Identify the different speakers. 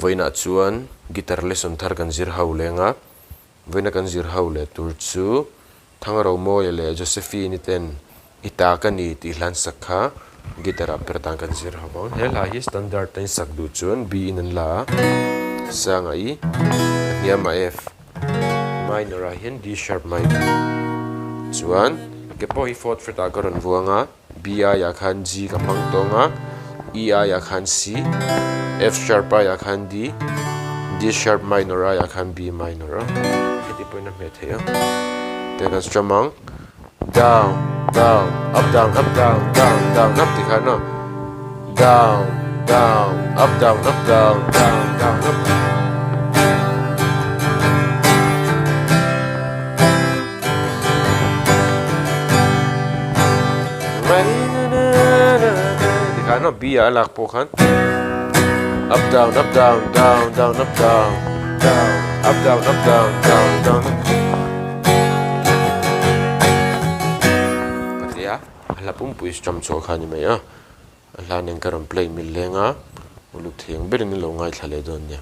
Speaker 1: Vawiinah chuan guitar lesson thar kan zir ho leng a, vawiina kan zir ho leh tur chu Thangromawia leh Josephine-i ten i ta ka ni tih hlan sak kha guitar ah per dan kan zir ho ang. He hla hi standard a in sak duh chuan B in an la a, sang a E, a hniam a F, minor ah hian D sharp minor. Chuan ke pawh hi fourth fret ah ka rawn vuang a. B aiah khan G ka hmang tawng a, E aiah khan C, F sharp aiah khan D, D sharp minor aiah khan B minor a, heti pawhin a hmeh theih a, te kan strum ang, down, down, up down, up down, down, down, up tih khan aw, down, down, up down, up down, down, down, up. Tikhan aw B ah a lak pawh khan up down up down down down up down down up down up down down down ka ti a a hla pumpui strum chhuah kha a ni mai a a hla nen ka rawn play mil leng a uluk thei ang berin i lo ngaithla leh dawn nia.